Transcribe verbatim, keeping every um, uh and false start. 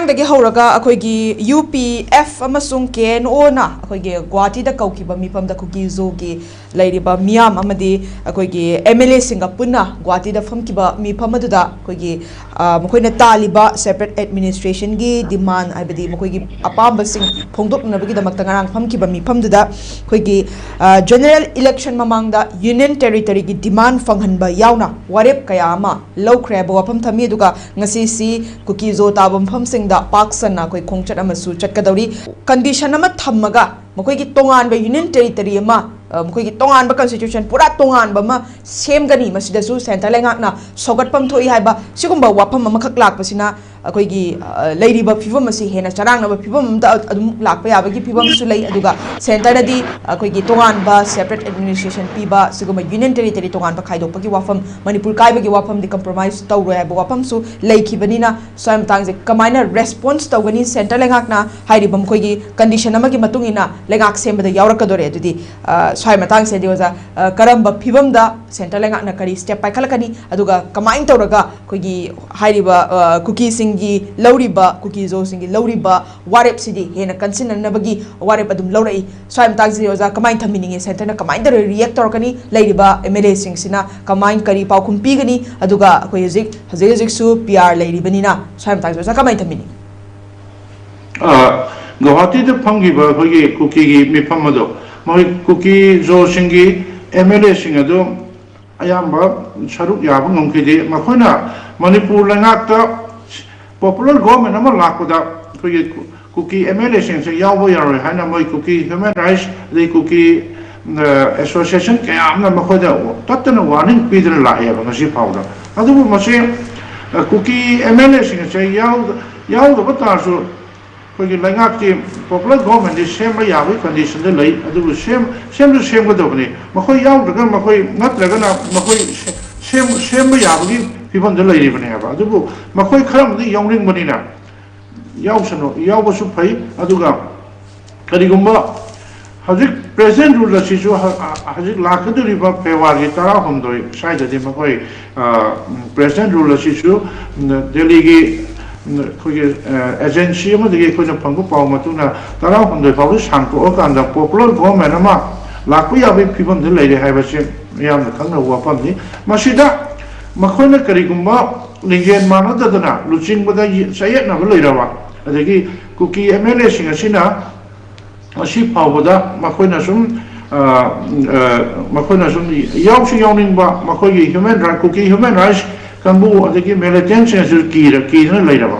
ꯗꯒꯤ ꯍꯧꯔꯒ ꯑꯩꯈꯣꯏꯒꯤ ꯌꯨ ꯄꯤ ꯑꯦꯐ ꯑꯃꯁꯨꯡ ꯀꯦ ꯑꯦꯟ ꯑꯣꯅ ꯑꯩꯈꯣꯏꯒꯤ ꯒꯨꯋꯥꯍꯥꯇꯤꯗ ꯀꯧꯈꯤꯕ ꯃꯤꯐꯝꯗ ꯀꯨꯀꯤ ꯖꯣꯒꯤ ꯂꯩꯔꯤꯕ ꯃꯤꯌꯥꯝ ꯑꯃꯗꯤ ꯑꯩꯈꯣꯏꯒꯤ ꯑꯦꯝ ꯑꯦꯜ ꯑꯦꯁꯤꯡꯒ ꯄꯨꯟꯅ ꯒꯨꯋꯥꯍꯥꯇꯤꯗ ꯐꯝꯈꯤꯕ ꯃꯤꯐꯝ ꯑꯗꯨꯗ ꯑꯩꯈꯣꯏꯒꯤ, ꯑ, ꯃꯈꯣꯏꯅ ꯇꯥꯜꯂꯤꯕ ꯁꯦꯄꯔꯦꯠ ꯑꯦꯗꯃꯤꯅꯤꯁꯇ꯭ꯔꯦꯁꯟꯒꯤ ꯗꯤꯃꯥꯟ, ꯍꯥꯏꯕꯗꯤ ꯃꯈꯣꯏꯒꯤ ꯑꯄꯥꯝꯕꯁꯤꯡ ꯐꯣꯡꯗꯣꯛꯅꯕꯒꯤꯗꯃꯛꯇ ꯉꯔꯥꯡ ꯐꯝꯈꯤꯕ ꯃꯤꯐꯝꯗꯨꯗ ꯑꯩꯈꯣꯏꯒꯤ, ꯑ, ꯖꯦꯅꯔꯦꯜ ꯏꯂꯦꯛꯁꯟ ꯃꯃꯥꯡꯗ ꯌꯨꯅꯤꯌꯟ ꯇꯦꯔꯤꯇꯣꯔꯤꯒꯤ ꯗꯤꯃꯥꯟ ꯐꯪꯍꯟꯕ ꯌꯥꯎꯅ ꯋꯥꯔꯦꯞ ꯀꯌꯥ ꯑꯃ ꯂꯧꯈ꯭ꯔꯦ ꯍꯥꯏꯕ ꯋꯥꯐꯝ ꯊꯝꯃꯤ꯫ ꯑꯗꯨꯒ ꯉꯁꯤꯁꯤ ꯀꯨꯀꯤ ꯖꯣ ꯇꯥꯕ ꯃꯐꯝꯁꯤꯡꯗ ꯄꯥꯛ ꯁꯟꯅ ꯑꯩꯈꯣꯏ ꯈꯣꯡꯆꯠ ꯑꯃꯁꯨ ꯆꯠꯀꯗꯧꯔꯤ꯫ ꯀꯟꯗꯤꯁꯟ ꯑꯃ ꯊꯝꯃꯒ ꯃꯈꯣꯏꯒꯤ ꯇꯣꯉꯥꯟꯕ ꯌꯨꯅꯤꯌꯟ ꯇꯦꯔꯤꯇꯣꯔꯤ ꯑꯃ, ꯑ, ꯃꯈꯣꯏꯒꯤ ꯇꯣꯉꯥꯟꯕ ꯀꯟꯁꯇꯤꯇ꯭ꯌꯨꯁꯟ ꯄꯨꯔꯥ ꯇꯣꯉꯥꯟꯕ ꯑꯃ ꯁꯦꯝꯒꯅꯤ꯫ ꯃꯁꯤꯗꯁꯨ ꯁꯦꯟꯇꯔ ꯂꯩꯉꯥꯛꯅ ꯁꯧꯒꯠꯐꯝ ꯊꯣꯛꯏ ꯍꯥꯏꯕ ꯁꯤꯒꯨꯝꯕ ꯋꯥꯐꯝ ꯑꯃꯈꯛ ꯂꯥꯛꯄꯁꯤꯅ ꯑꯩꯈꯣꯏꯒꯤ, ꯑ, ꯂꯩꯔꯤꯕ ꯐꯤꯕꯝ ꯑꯁꯤ ꯍꯦꯟꯅ ꯆꯔꯥꯡꯅꯕ ꯐꯤꯕꯝ ꯑꯃꯗ ꯑꯗꯨꯝ ꯂꯥꯛꯄ ꯌꯥꯕꯒꯤ ꯐꯤꯕꯝꯁꯨ ꯂꯩ꯫ ꯑꯗꯨꯒ ꯁꯦꯟꯇꯔꯅꯗꯤ ꯑꯩꯈꯣꯏꯒꯤ ꯇꯣꯉꯥꯟꯕ ꯁꯦꯄꯔꯦꯠ ꯑꯦꯗꯃꯤꯅꯤꯁꯇ꯭ꯔꯦꯁꯟ ꯄꯤꯕ, ꯁꯤꯒꯨꯝꯕ ꯌꯨꯅꯤꯌꯟ ꯇꯦꯔꯤꯇꯣꯔꯤ ꯇꯣꯉꯥꯟꯕ ꯈꯥꯏꯗꯣꯛꯄꯒꯤ ꯋꯥꯐꯝ, ꯃꯅꯤꯄꯨꯔ ꯀꯥꯏꯕꯒꯤ ꯋꯥꯐꯝꯗꯤ ꯀꯝꯄ꯭ꯔꯣꯃꯥꯏꯁ ꯇꯧꯔꯣꯏ ꯍꯥꯏꯕ ꯋꯥꯐꯝꯁꯨ ꯂꯩꯈꯤꯕꯅꯤꯅ, ꯁ꯭ꯋꯥꯏ ꯃꯇꯥꯡꯁꯦ ꯀꯃꯥꯏꯅ ꯔꯦꯁꯄꯣꯟꯁ ꯇꯧꯒꯅꯤ? ꯁꯦꯟꯇꯔ ꯂꯩꯉꯥꯛꯅ ꯍꯥꯏꯔꯤꯕ ꯃꯈꯣꯏꯒꯤ ꯀꯟꯗꯤꯁꯟ ꯑꯃꯒꯤ ꯃꯇꯨꯡ ꯏꯟꯅ ꯂꯩꯉꯥꯛ ꯁꯦꯝꯕꯗ ꯌꯥꯎꯔꯛꯀꯗꯣꯔꯦ꯫ ꯑꯗꯨꯗꯤ, ꯑ, ꯁ꯭ꯋꯥꯏ ꯃꯇꯥꯡꯁꯤꯗꯗꯤ ꯑꯣꯖꯥ, ꯑ, ꯀꯔꯝꯕ ꯐꯤꯕꯝꯗ ꯁꯦꯟꯇꯔ ꯂꯩꯉꯥꯛꯅ ꯀꯔꯤ ꯁ꯭ꯇꯦꯞ ꯄꯥꯏꯈꯠꯂꯛꯀꯅꯤ, ꯑꯗꯨꯒ ꯀꯃꯥꯏꯅ ꯇꯧꯔꯒ ꯑꯩꯈꯣꯏꯒꯤ ꯍꯥꯏꯔꯤꯕ, ꯑ, ꯀꯨꯀꯤꯁꯤꯡꯒꯤ ꯂꯧꯔꯤꯕ, ꯀꯨꯀꯤ ꯖꯣꯁꯤꯡꯒꯤ ꯂꯧꯔꯤꯕ ꯋꯥꯔꯦꯞꯁꯤꯗꯤ ꯍꯦꯟꯅ ꯀꯟꯁꯤꯟꯅꯅꯕꯒꯤ ꯋꯥꯔꯦꯞ ꯑꯗꯨꯝ ꯂꯧꯔꯛꯏ꯫ ꯁ꯭ꯋꯥꯏ ꯃꯇꯥꯡꯁꯤꯗꯤ ꯑꯣꯖꯥ ꯀꯃꯥꯏꯅ ꯊꯝꯕꯤꯅꯤꯡꯉꯤ? ꯁꯦꯟꯇꯔꯅ ꯀꯃꯥꯏꯅ ꯇꯧꯔꯒ ꯔꯤꯌꯦꯛ ꯇꯧꯔꯛꯀꯅꯤ? ꯂꯩꯔꯤꯕ ꯑꯦꯝ ꯑꯦꯜ ꯑꯦꯁꯤꯡꯁꯤꯅ ꯀꯃꯥꯏꯅ, ꯀꯔꯤ ꯄꯥꯎꯈꯨꯝ ꯄꯤꯒꯅꯤ? ꯑꯗꯨꯒ ꯑꯩꯈꯣꯏ ꯍꯧꯖꯤꯛ, ꯍꯧꯖꯤꯛ ꯍꯧꯖꯤꯛꯁꯨ ꯄꯤ ꯑꯥꯔ ꯂꯩꯔꯤꯕꯅꯤꯅ, ꯁ꯭ꯋꯥꯏ ꯃꯇꯥꯡꯁꯤꯗ ꯑꯣꯖꯥ ꯀꯃꯥꯏꯅ ꯊꯝꯕꯤꯅꯤꯡꯉꯤ? ꯑ, ꯒꯧꯍꯥꯇꯤꯗ ꯐꯝꯈꯤꯕ ꯑꯩꯈꯣꯏꯒꯤ ꯀꯨꯀꯤꯒꯤ ꯃꯤꯐꯝ ꯑꯗꯣ, ꯃꯈꯣꯏ ꯀꯨꯀꯤ ꯖꯣꯁꯤꯡꯒꯤ ꯑꯦꯝ ꯑꯦꯜ ꯑꯦꯁꯤꯡ ꯑꯗꯨ ꯑꯌꯥꯝꯕ ꯁꯔꯨꯛ ꯌꯥꯕ ꯉꯝꯈꯤꯗꯦ꯫ ꯃꯈꯣꯏꯅ ꯃꯅꯤꯄꯨꯔ ꯂꯩꯉꯥꯛꯇ ꯄꯣꯄꯨꯂꯔ ꯒꯣꯚꯔꯟꯃꯦꯟ ꯑꯃ ꯂꯥꯛꯄꯗ ꯑꯩꯈꯣꯏꯒꯤ ꯀꯨ-, ꯀꯨꯀꯤ ꯑꯦꯝ ꯑꯦꯜ ꯑꯦꯁꯤꯡꯁꯦ ꯌꯥꯎꯕ ꯌꯥꯔꯣꯏ ꯍꯥꯏꯅ ꯃꯣꯏ ꯀꯨꯀꯤ ꯍ꯭ꯌꯨꯃꯦꯟ ꯔꯥꯏꯠꯁ ꯑꯗꯩ ꯀꯨꯀꯤ, ꯑ, ꯑꯦꯁꯣꯁꯤꯌꯦꯁꯟ ꯀꯌꯥ ꯑꯃꯅ ꯃꯈꯣꯏꯗ ꯇꯠꯇꯅ ꯋꯥꯔꯅꯤꯡ ꯄꯤꯗꯨꯅ ꯂꯥꯛꯑꯦꯕ ꯉꯁꯤ ꯐꯥꯎꯗ꯫ ꯑꯗꯨꯕꯨ ꯃꯁꯤ, ꯑ, ꯀꯨꯀꯤ ꯑꯦꯝ ꯑꯦꯜ ꯑꯦꯁꯤꯡ ꯑꯁꯦ ꯌꯥꯎ-, ꯌꯥꯎꯗꯕ ꯇꯥꯔꯁꯨ ꯑꯩꯈꯣꯏꯒꯤ ꯂꯩꯉꯥꯛꯀꯤ ꯄꯣꯄꯨꯂꯔ ꯒꯣꯚꯔꯟꯃꯦꯟꯁꯤ ꯁꯦꯝꯕ ꯌꯥꯕꯒꯤ ꯀꯟꯗꯤꯁꯟꯗ ꯂꯩ꯫ ꯑꯗꯨꯕꯨ ꯁꯦꯝ-, ꯁꯦꯝꯁꯨ ꯁꯦꯝꯒꯗꯕꯅꯤ꯫ ꯃꯈꯣꯏ ꯌꯥꯎꯗ꯭ꯔꯒ ꯃꯈꯣꯏ, ꯅꯠꯇ꯭ꯔꯒꯅ ꯃꯈꯣꯏ ꯁꯦ-, ꯁꯦꯝ-, ꯁꯦꯝꯕ ꯌꯥꯕꯒꯤ ꯐꯤꯕꯝꯗ ꯂꯩꯔꯤꯕꯅꯦ ꯍꯥꯏꯕ꯫ ꯑꯗꯨꯕꯨ ꯃꯈꯣꯏ ꯈꯔ ꯑꯃꯗꯤ ꯌꯥꯎꯅꯤꯡꯕꯅꯤꯅ ꯌꯥꯎꯁꯅꯨ, ꯌꯥꯎꯕꯁꯨ ꯐꯩ꯫ ꯑꯗꯨꯒ ꯀꯔꯤꯒꯨꯝꯕ ꯍꯧꯖꯤꯛ ꯄ꯭ꯔꯦꯖꯦꯟ ꯔꯨꯜ ꯑꯁꯤꯁꯨ ꯍ-, ꯍ-, ꯍꯧꯖꯤꯛ ꯂꯥꯛꯀꯗꯧꯔꯤꯕ ꯐꯦꯕ꯭ꯔꯨꯋꯥꯔꯤ ꯇꯔꯥꯍꯨꯝꯗꯣꯏ ꯁ꯭ꯋꯥꯏꯗꯗꯤ ꯃꯈꯣꯏ, ꯑ, ꯄ꯭ꯔꯦꯖꯦꯟ ꯔꯨꯜ ꯑꯁꯤꯁꯨ, ꯎꯝ, ꯗꯦꯜꯂꯤꯒꯤ ꯑꯩꯈꯣꯏꯒꯤ ꯑꯦꯖꯦꯟꯁꯤ ꯑꯃꯗꯒꯤ ꯑꯩꯈꯣꯏꯅ ꯐꯪꯕ ꯄꯥꯎ ꯃꯇꯨꯡꯗ ꯇꯔꯥꯍꯨꯝꯗꯣꯏ ꯐꯥꯎꯗ ꯁꯥꯡꯗꯣꯛꯑꯀꯥꯟꯗ ꯄꯣꯄꯨꯂꯔ ꯒꯣꯚꯔꯟꯃꯦꯟ ꯑꯃ ꯂꯥꯛꯄ ꯌꯥꯕꯒꯤ ꯐꯤꯕꯝꯗ ꯂꯩꯔꯦ ꯍꯥꯏꯕꯁꯤ ꯃꯤꯌꯥꯝꯅ ꯈꯪꯅꯕ ꯋꯥꯐꯝꯅꯤ꯫ ꯃꯁꯤꯗ ꯃꯈꯣꯏꯅ ꯀꯔꯤꯒꯨꯝꯕ ꯂꯤꯡꯖꯦꯜ ꯃꯥꯟꯅꯗꯗꯅ ꯂꯨꯆꯤꯡꯕꯗ ꯆꯌꯦꯠꯅꯕ ꯂꯩꯔꯕ, ꯑꯗꯒꯤ ꯀꯨꯀꯤ ꯑꯦꯝ ꯑꯦꯜ ꯑꯦꯁꯤꯡ ꯑꯁꯤꯅ ꯉꯁꯤ ꯐꯥꯎꯕꯗ ꯃꯈꯣꯏꯅ ꯁꯨꯝ, ꯑ, ꯑ, ꯃꯈꯣꯏꯅ ꯁꯨꯝ ꯌꯥꯎꯁꯨ ꯌꯥꯎꯅꯤꯡꯕ, ꯃꯈꯣꯏꯒꯤ ꯍ꯭ꯌꯨꯃꯦꯟ ꯔꯥꯏꯠ, ꯀꯨꯀꯤ ꯍ꯭ꯌꯨꯃꯦꯟ ꯔꯥꯏꯠꯁ ꯀꯥꯡꯕꯨ ꯑꯗꯒꯤ ꯃꯤꯂꯤꯇꯦꯟꯁꯤꯡ ꯑꯁꯤ ꯀꯤꯔ-, ꯀꯤꯗꯨꯅ ꯂꯩꯔꯕ꯫